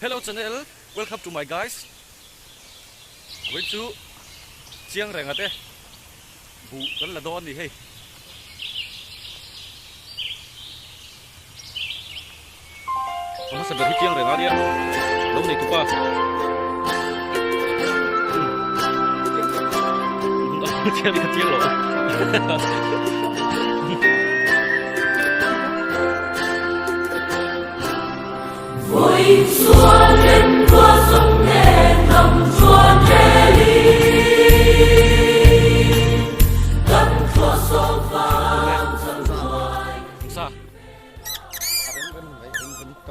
Hello channel, welcome to my guys. Vawi chu chiang reng ate buh kan la dawn a ni hei. A hmasa ber hi chiang reng a nia lo nei tupa. Chiang hi ka chiang lo.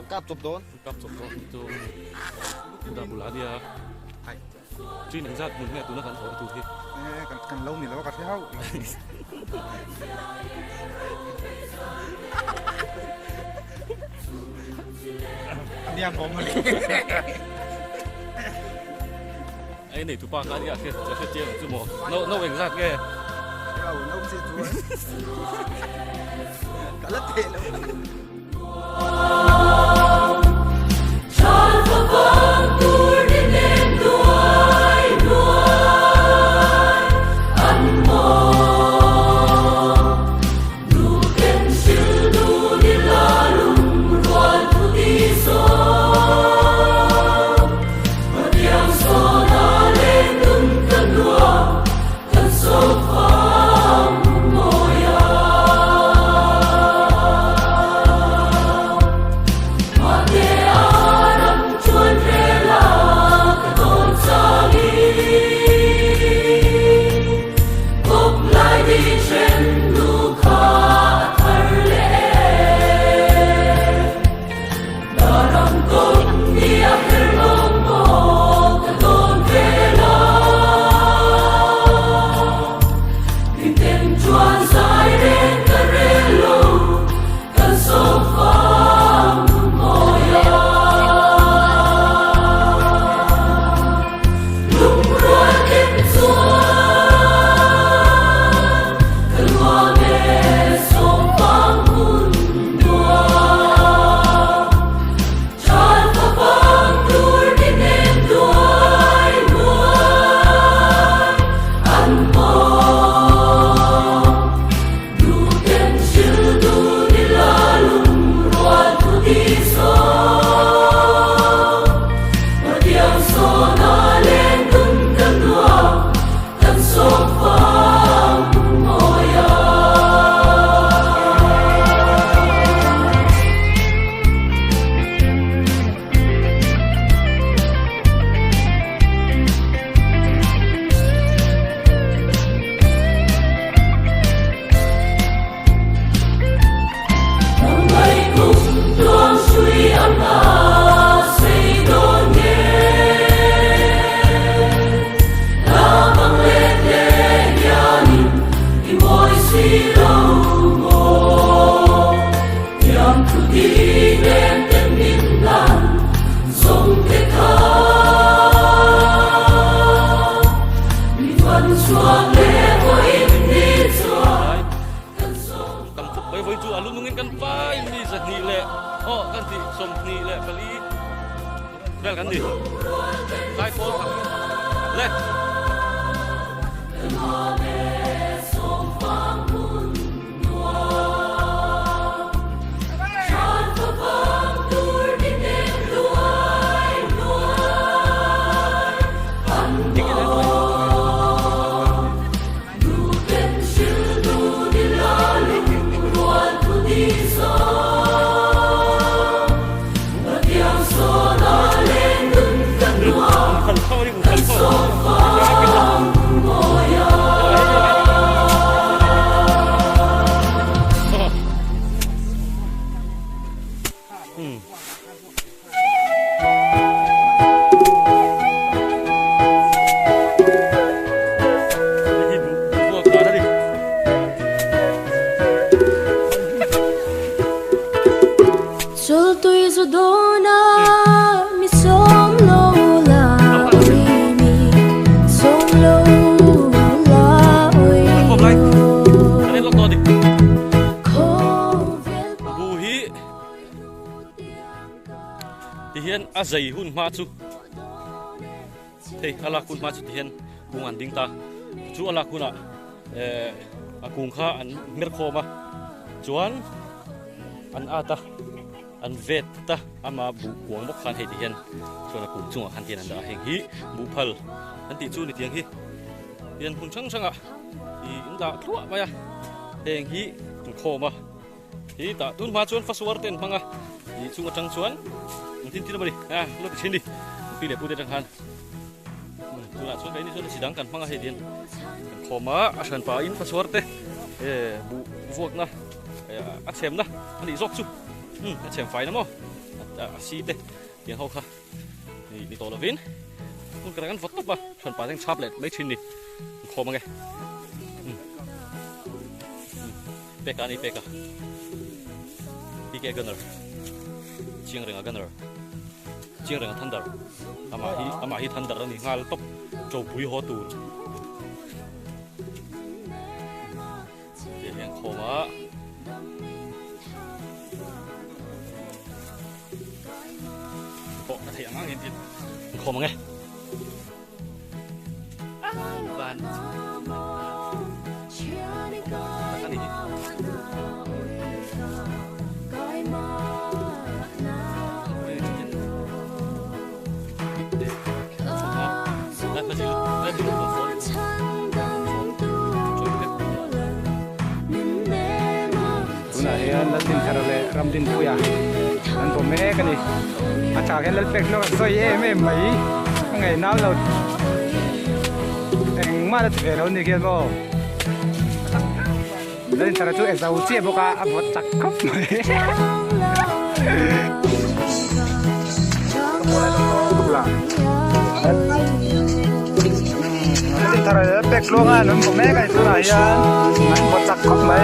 Kap chawp dawn kap chawp dawn chu da bula nia chin engzat hmun nge tuna kan thawh tur hi kan kan lo ni lo ka hre hauh Ania awm a ni. Ai nei tu pa kha ania hre hre chiang chu maw. No no engzat nge? Lo no che chuan. Ka la theh lo. Tam khawp mai vawi chu a lu nungin kan vai mi 2 leh aw kan ti 24 vel kan ni lai pawl khat le. A zai hun hma chu hei a lak hun hma chu tihian kung an ding ta chu a lak hunah eh a kung kha an hmer khawm a chuan an at a an vet ta ama buh kuang bawk khan hei tihian chuan a kung chungah khan tihian an dah a heng hi buhphal an tih chu ni tiang hi hian hmun hrang hrangah ih an dah thluah mai a heng hi an khawm a. Hi tah tun hma chuan fasuar te an hmang a, ih chung atang chuan an tin tin a maw ni a lo ti thin ni pi leh pu te atang khan tunah chuan keini chuan chi dang kan hmang a hei dian kan khawm a a hran pa in fasuar te e buh vuakna a chhemna a nih zawk chu a chhem faina maw a si te tiang ho kha ni tawh lovin hmun ka kan vawt tawp a hran pa te chhap leh mai thin ni khawm ange. Peka a ni peka PK Gunner Chiang renga Gunner Chiang renga Thunder amah hi amah hi Thunder a ni nghal tawp Chopui haw tur tih hian khawm a pawh ka theih ang ang in khawm ang e. Van tak a ni hi. Tunah hian Laltinthara leh Ramdinpuia an bawm mek a ni. A chhak hian Lalpek hlawk a sawi em em mai. A ngeihnau lo engmah la ti ve lo ni khian maw. Laltinthara chu e zo chiah bawk a, a vawt chak khawp mai. Laltinthara leh Lalpek hlawk an bawm mek a ni tunah hian an vawt chak khawp mai.